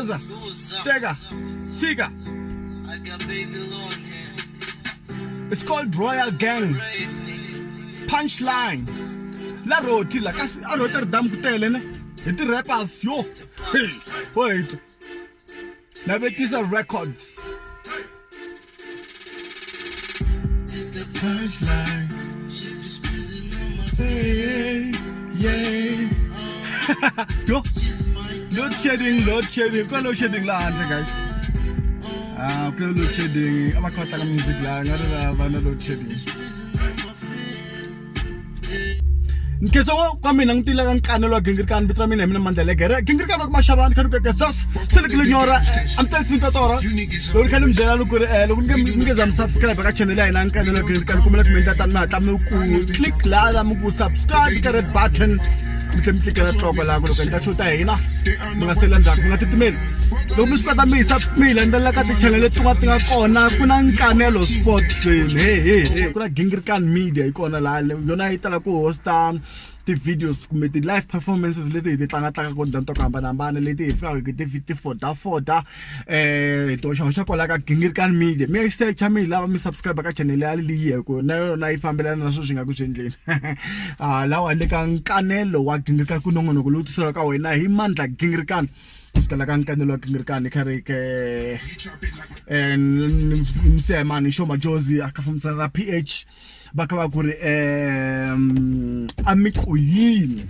Loza teka tshika. It's called Royal Gang. Punchline. La roti la kasi a Rotterdam ku tele ne. Hi ti rappers yo. Hey, wait. Navetisa Records. It's the punchline. She's been squeezing on my Hey, yeah. Yo. Load shedding, load shedding. Ku na load shedding laha handle guys. Ah, ku na load shedding. A va kha va tlanga music laha nga ri va na load shedding. Nkhensa wa ka mina n'wi tile ka nkanelo wa gingirikani vito ra mina hi mina Mandla Legere gingirikani wa ku maxavani kha ni ku stars se ni lenyora a mi tali simpa tora loko ni kha ni mi byela loko ri loko ni nge mi nge za mi subscribe ka channel ya hina nkanelo wa gingirikani kumela ku mi endla tani mi hatla mi ku click laha la mi ku subscribe ka red button mi tlhela mi tlikela tloko laha ku loko endla show ta hina mi nga seli endzhaku mi nga titimeli loko mi swi kota mi hi mi hi landzelela ka ti-channel letin'wana ti nga kona ku na nkanelo sport seni he he he ku na gingirikani media yi kona laha yona yi tala ku hosta ti-videos kumbe ti-live performances leti hi ti tlangatlangaka tindhawu ta ku hambanahambana leti hi fikaka hi ti ti fodafoda um hi to hoxahoxa kwala ka gingirikani media mi ya yi secha mi yi lava mi subscribe ka channel ya leyi hi ku na yona yi fambelana na sweswi nga ku swi endleni ah, lawa le ka nkanelo wa gingirikani ku nongonoko lowu tiseriwaka wena hi mandla gingirikani ku sukela ka nkanelo wa gingirikani kha ri ke msemani xo majozi a kha fambisana na ph va kha va ku ri um a mi ku yini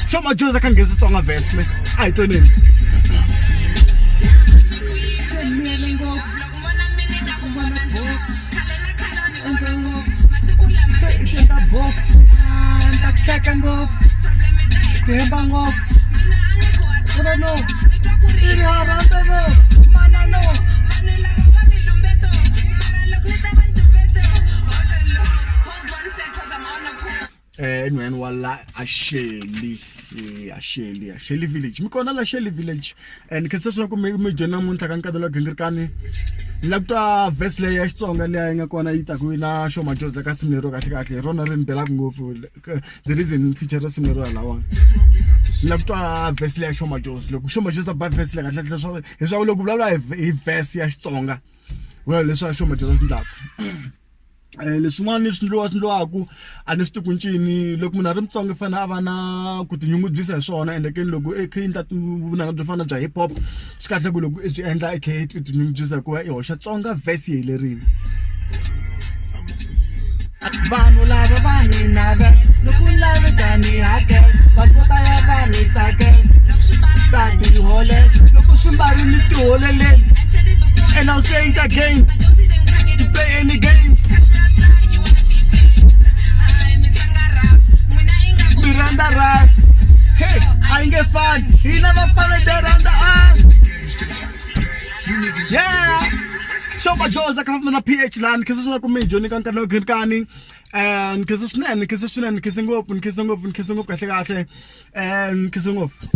Sho Majozi kha nghesi Tsonga verse ne a hi tweneni hleka ngopfu ku hemba ngopfu no no enhweni wa la Asheli Asheli Asheli village mi kona la Shelley village and khensa leswaku mi mi joyina namuntlha ka nkatelo wa gingirikani ni lava ku twa verse leyi ya Xitsonga liya yi nga kona yi taku na Sho Madjozi la ka nsimu leriwa kahle kahle hi rona ri ni belaka ngopfu the reason feature ra nsimu leriwa lawani ni lava ku twa verse leyi ya Sho Madjozi loko Sho Madjozi a ba verse leyi kahle kahle leswaku leswaku loko vulavula hi verse ya Xitsonga vula leswi a Sho Madjozi a swi endlaka. Leswin'wana leswi endliwa swi endliwaku a ni swi tivi ku ncini loko munhu a ri Mutsonga i fanele a va na ku tinyungubyisa hi swona ende ke ni loko i kha i endla vunanga byo fana na bya hip hop swi kahle ku loko i byi endla i tlhela i tinyungubyisa hikuva i hoxa Tsonga verse yi helerile. Vanhu lava va ni navela loko ni lave ta ni hakela vanhu vo tala va ni tsakela Ta tiholela loko swi mbarile tiholeleni and I'll say it again to play any games mi rhandza ras hey a yi nge fani hina vafana they rhandza us yeah Xopa Joza kha na PH lani khensa swinene ku mi joyini ka nkarhi lowu khanikani ni khensa swinene ni khensa swinene ni khense ngopfu ni khense ngopfu ni khense ngopfu kahle kahle ni khense ngopfu.